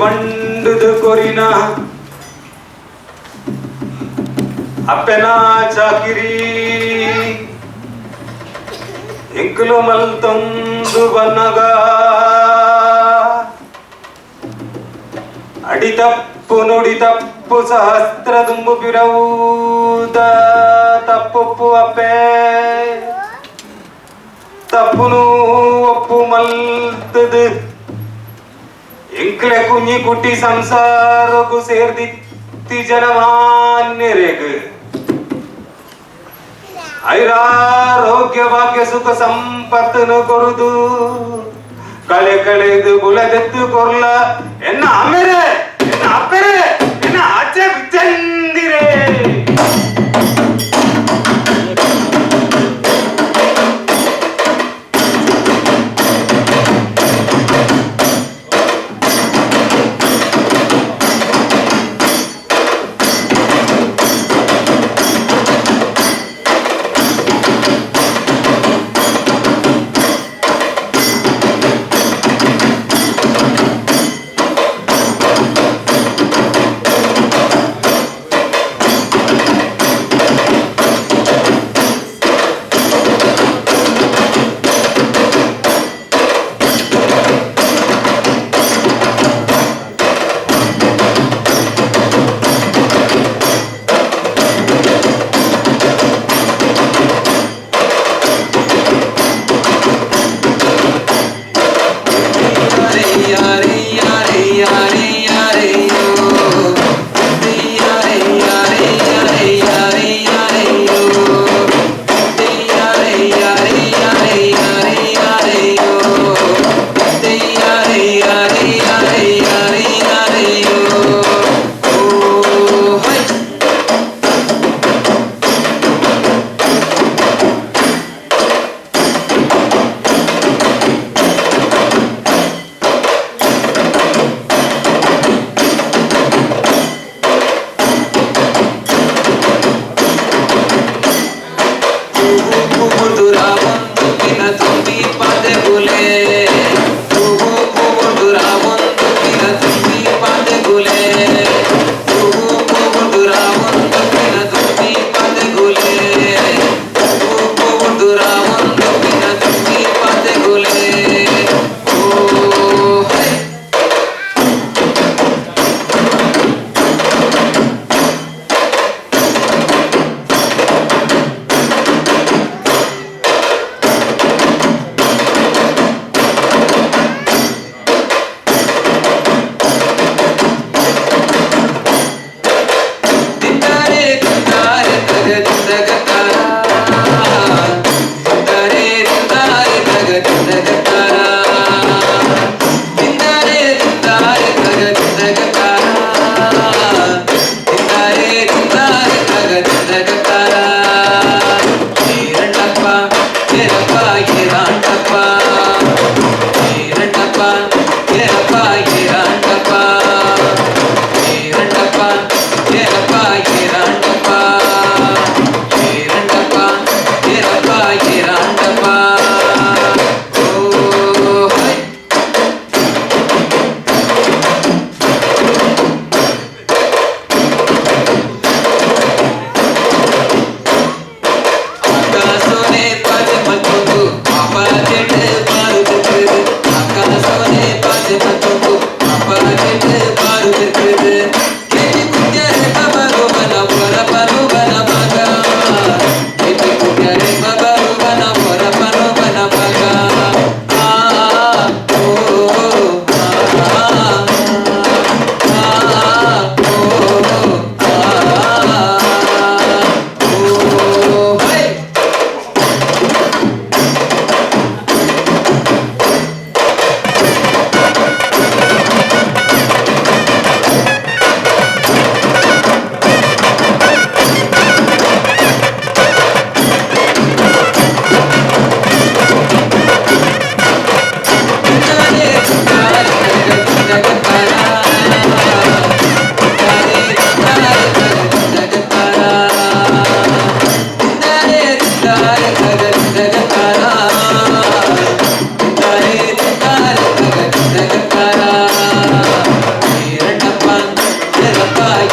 ಬಂಡುದು ಕೊರಿನ ಅಪ್ಪೆನ ಚಾಕಿರಿ ಎಂಕುಲು ಮಲ್ತೊಂದು ಬನ್ನಗ ಅಡಿತಪ್ಪು ನುಡಿ ತಪ್ಪು ಸಹಸ್ರ ದುಂಬು ಬಿರವುದ ತಪ್ಪೊಪ್ಪು ಅಪ್ಪೆ ತಪ್ಪುನು ಒಪ್ಪು ಮಲ್ತದು ಎಂಕ್ಲೆ ಕುഞ്ഞಿ ಕುಟ್ಟಿ ಸಂಸಾರಗು ಸೇರ್ದಿತ್ತಿ ಜನಮಾನ್ಯರೆಗ್ ಐರಾರೋಗ್ಯ ಭಾಗ್ಯ ಸುಖ ಸಂಪತ್ತನು ಕೊರುದು ಕಳೆ ಕಳೆದು ಬುಲದೆತ್ತು ಕೊರ್ಲ ಎನ್ನ ಅಮ್ಮೆರೆ ಎನ್ನ ಅಪ್ಪೆರೆ ಎನ್ನ ಆಚೆ ಬಿಚ್ಚಂದಿರೇ.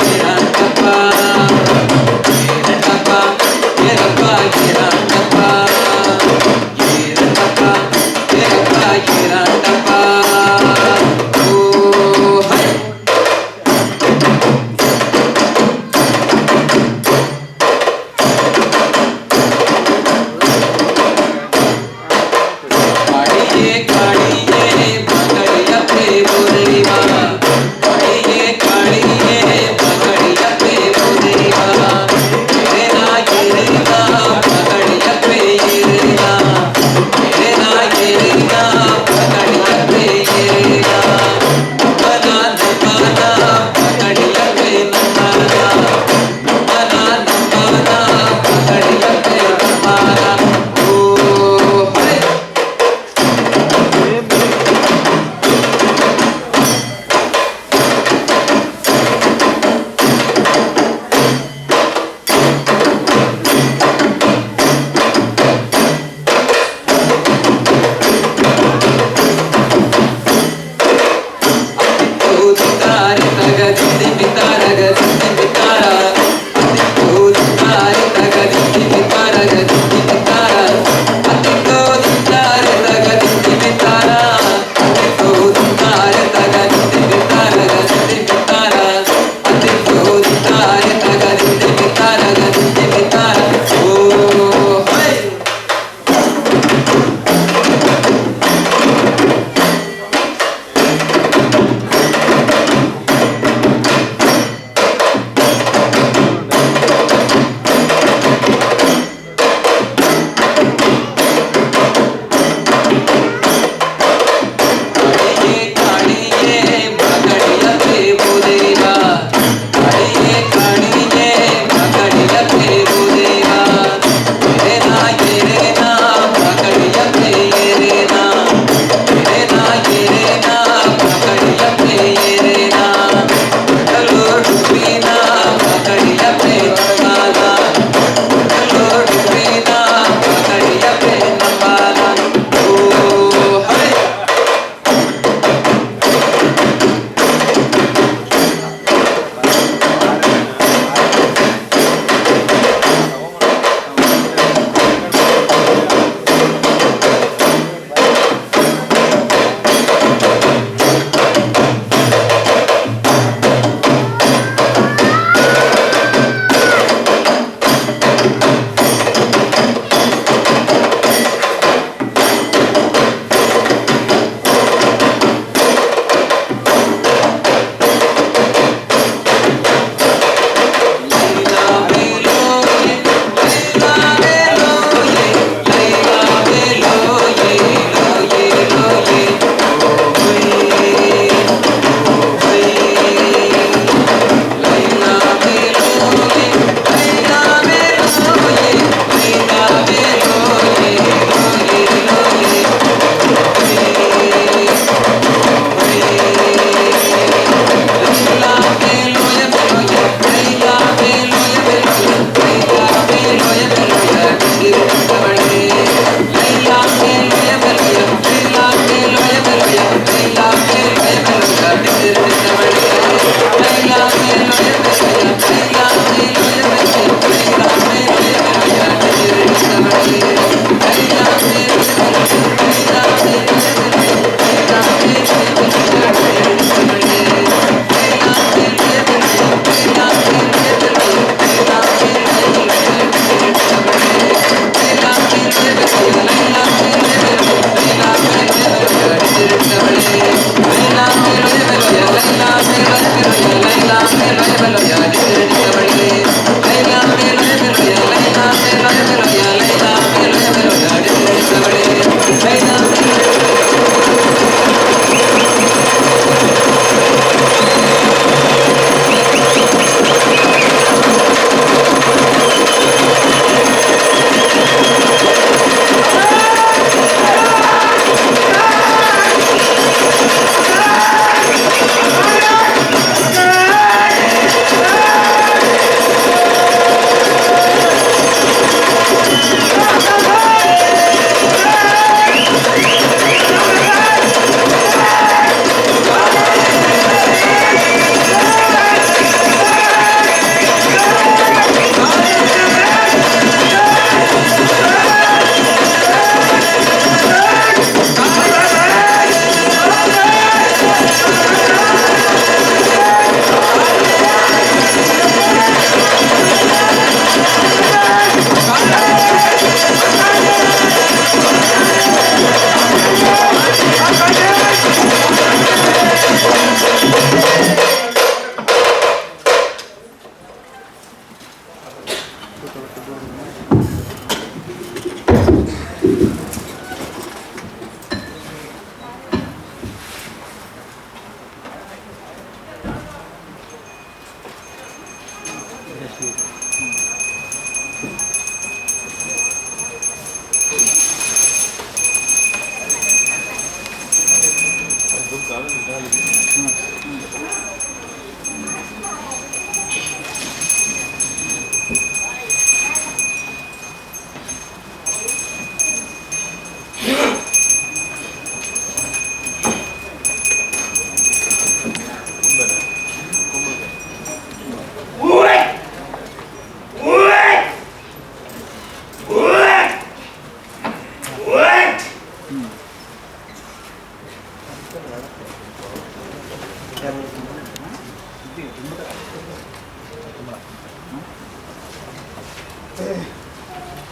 ಏರಾಂಡಪ್ಪ, ಏರಂಡಪ್ಪ, ಏರಪ್ಪ ಏರಾಂಡಪ್ಪ, ಏರಂಡಪ್ಪ, ಏರಪ್ಪ ಏರಾಂಡಪ್ಪ. ಓ ಹೈ. ಕಾಳಿಯೇ ಕಾಳಿಯೇ ಮಗಳಿಯಪ್ಪೇ ಬುದೇವ, ಕಾಳಿಯೇ ಕಾಳಿಯೇ ಮಗಳಿಯಪ್ಪೇ ಬುದೇವ, ಎರೆನಾ ಎರೆನಾ ಮಗಳಿಯಪ್ಪೇ ಎರೆನಾ, ಎರೆನಾ ಎರೆನಾ ಮಗಳಿಯಪ್ಪೇ ಎರೆನಾ, ನಮ್ಮನ ನಮ್ಮನ ಮಗಳಿಯಪ್ಪೇ ನಮ್ಮನ, ನಮ್ಮನ ನಮ್ಮನ ಮಗಳಿಯಪ್ಪೇ ನಮ್ಮನ. ಓ ಹೇ. ತಾರೆ ತಗ ಧಿಮಿ ತಾರಗ ಧಿಮಿ ತಾರ, ತಾರೆ ತಗ ಧಿಮಿ ತಾರಗ ಧಿಮಿ ತಾರ, ತಾರೆ ತಗ ಧಿಮಿ ತಾರ, ತಾರೆ ತಗ ಧಿಮಿ ತಾರಗ ಧಿಮಿ ತಾರ, ತಾರೆ ತಗ ಧಿಮಿ ತಾರಗ ಧಿಮಿ ತಾರ. ಓ ಹೈ.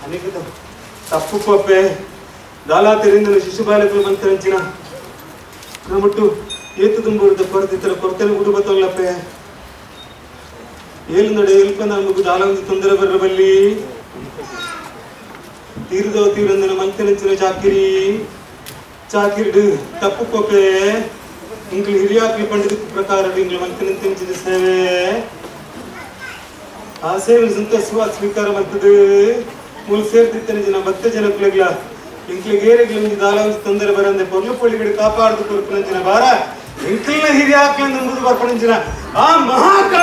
ಅನೇಕ ತಪ್ಪು ಪಪ್ಪೆ ದಾಲಾ ತೆರಿಂದನು ಶಿಶುಬಾಲಕರು ಮಂತ್ರಂಚಿನ ನಮಟ್ಟು ಏತು ತುಂಬುರದ ಕೊರತಿತ್ತರ ಕೊರತೆನ ಗುಡುಬತ್ತಲ್ಲಪ್ಪೆ ಏಲು ನಡೆ ಎಲ್ಪ ನಮಗು ದಾಲ ಒಂದು ತೊಂದರೆ ಬರಬಲ್ಲಿ ತೀರ್ದೋ ತೀರಂದನ ಮಂತನಂಚಿನ ಚಾಕಿರಿ ಚಾಕಿರಿಡು ತಪ್ಪು ಪಪ್ಪೆ ಇಂಗ್ಲು ಹಿರಿಯಾಕ್ಲಿ ಪಂಡಿತ ಪ್ರಕಾರ ಇಂಗ್ಲು ಮಂತನಂಚಿನ ಸೇವೆ ಆ ಸೇವೆ ಸಂತೋಷ ಸ್ವೀಕಾರ ಮಾಡ್ತದೆ ಮೂಲ ಸೇರ್ತಿತ್ತನೆ ಜನ ಭಕ್ತ ಜನಕ್ಲೆಗ್ಲ ಇಂಕ್ಲಿಗೆ ಏರಿಗ್ಲ ಒಂಜಿ ದಾಲ ಒಂಜಿ ತೊಂದರೆ ಬರಂದೆ ಪೊರ್ಲು ಪೊಳ್ಳಿಗಡೆ ಕಾಪಾಡ್ದು ಕೊರ್ಪುನಂಚಿನ ಬಾರ ಇಂಕ್ಲಿನ ಹಿರಿಯಾಕ್ಲಿಂದ ಮುಂದೆ ಬರ್ಪಣಂಚಿನ ಆ ಮಹಾಕಾಳಿ.